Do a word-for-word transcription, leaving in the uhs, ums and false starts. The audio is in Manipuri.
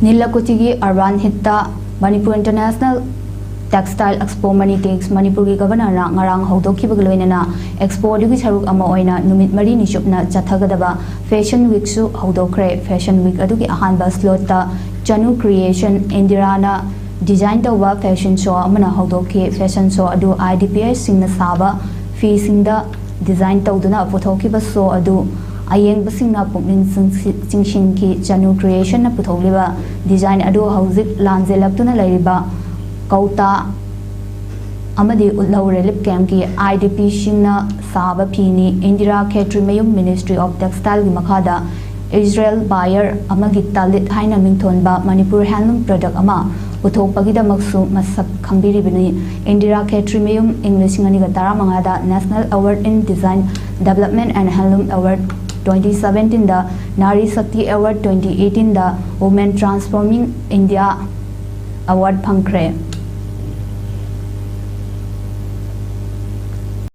ꯅꯤꯂꯀꯨꯊꯤꯒꯤ ꯑꯔꯕꯥꯟ ꯍꯤꯠꯇ Manipur international textile expo Manitex ꯃꯅꯤꯄꯨꯔꯒꯤ ꯒꯕꯔꯅꯔꯅ ꯉꯔꯥꯡ ꯍꯧꯗꯣꯛꯈꯤꯕꯒ ꯂꯣꯏꯅꯅ ꯑꯦꯛꯁꯄꯣ ꯑꯗꯨꯒꯤ ꯁꯔꯨꯛ ꯑꯃ ꯑꯣꯏꯅ ꯅꯨꯃꯤꯠ ꯃꯔꯤꯅꯤ ꯆꯨꯞꯅ ꯆꯠꯊꯒꯗꯕ ꯐꯦꯁꯟ ꯋꯤꯛꯁꯨ ꯍꯧꯗꯣꯛꯈ꯭ꯔꯦ꯫ ꯐꯦꯁꯟ ꯋꯤꯛ ꯑꯗꯨꯒꯤ ꯑꯍꯥꯟꯕ ꯁ꯭ꯂꯣꯠꯇ ꯆꯅꯨ ꯀ꯭ꯔꯤꯌꯦꯁꯟ ꯏꯟꯗꯤꯔꯥꯅ ꯗꯤꯖꯥꯏꯟ ꯇꯧꯕ ꯐꯦꯁꯟ ꯁꯣ ꯑꯃꯅ ꯍꯧꯗꯣꯛꯈꯤ꯫ ꯐꯦꯁꯟ ꯁꯣ ꯑꯗꯨ ꯑꯥꯏ ꯗꯤ ꯄꯤ ꯑꯦꯁꯁꯤꯡꯅ ꯁꯥꯕ ꯐꯤꯁꯤꯡꯗ ꯗꯤꯖꯥꯏꯟ ꯇꯧꯗꯨꯅ ꯄꯨꯊꯣꯛꯈꯤꯕ ꯁꯣ ꯑꯗꯨ ꯑꯌꯦꯡꯕꯁꯤꯡꯅ ꯄꯨꯛꯅꯤꯡ ꯆꯤꯡꯁꯤ- ꯆꯤꯡꯁꯤꯟꯈꯤ꯫ ꯆꯅꯨ ꯀ꯭ꯔꯤꯌꯦꯁꯟꯅ ꯄꯨꯊꯣꯛꯂꯤꯕ ꯗꯤꯖꯥꯏꯟ ꯑꯗꯨ ꯍꯧꯖꯤꯛ ꯂꯥꯟꯖꯦꯜꯂꯛꯇꯨꯅ ꯂꯩꯔꯤꯕ ꯀꯧꯇꯥ ꯑꯃꯗꯤ ꯎꯠꯂꯧ ꯔꯤꯂꯤꯐ ꯀꯦꯝꯞꯀꯤ ꯑꯥꯏ ꯗꯤ ꯄꯤꯁꯤꯡꯅ ꯁꯥꯕ ꯐꯤꯅꯤ꯫ ꯏꯟꯗꯤꯔꯥ ꯈꯦꯇ꯭ꯔꯤꯃꯌꯨꯝ ꯃꯤꯅꯤꯁꯇ꯭ꯔꯤ ꯑꯣꯐ ꯇꯦꯛꯁꯇꯥꯏꯜꯒꯤ ꯃꯈꯥꯗ ꯏꯖꯔꯦꯜ ꯕꯥꯌꯔ ꯑꯃꯒꯤ ꯇꯥꯂꯤꯠ ꯍꯥꯏꯅ ꯃꯤꯡꯊꯣꯟꯕ ꯃꯅꯤꯄꯨꯔ ꯍꯦꯟꯂꯨꯝ ꯄ꯭ꯔꯗꯛ ꯑꯃ ꯄꯨꯊꯣꯛꯄꯒꯤꯗꯃꯛꯁꯨ ꯃꯁꯛ ꯈꯪꯕꯤꯔꯤꯕꯅꯤ꯫ ꯏꯟꯗꯤꯔꯥ ꯈꯦꯇ꯭ꯔꯤꯃꯌꯨꯝ ꯏꯪ ꯂꯤꯁꯤꯡ ꯑꯅꯤꯒ ꯇꯔꯥꯃꯉꯥꯗ National Award in Design Development and Handloom Award twenty seventeenꯗ, ꯅꯥꯔꯤ ꯁꯛꯇꯤ award twenty eighteenꯗ Women Transforming India Award ꯐꯪꯈ꯭ꯔꯦ꯫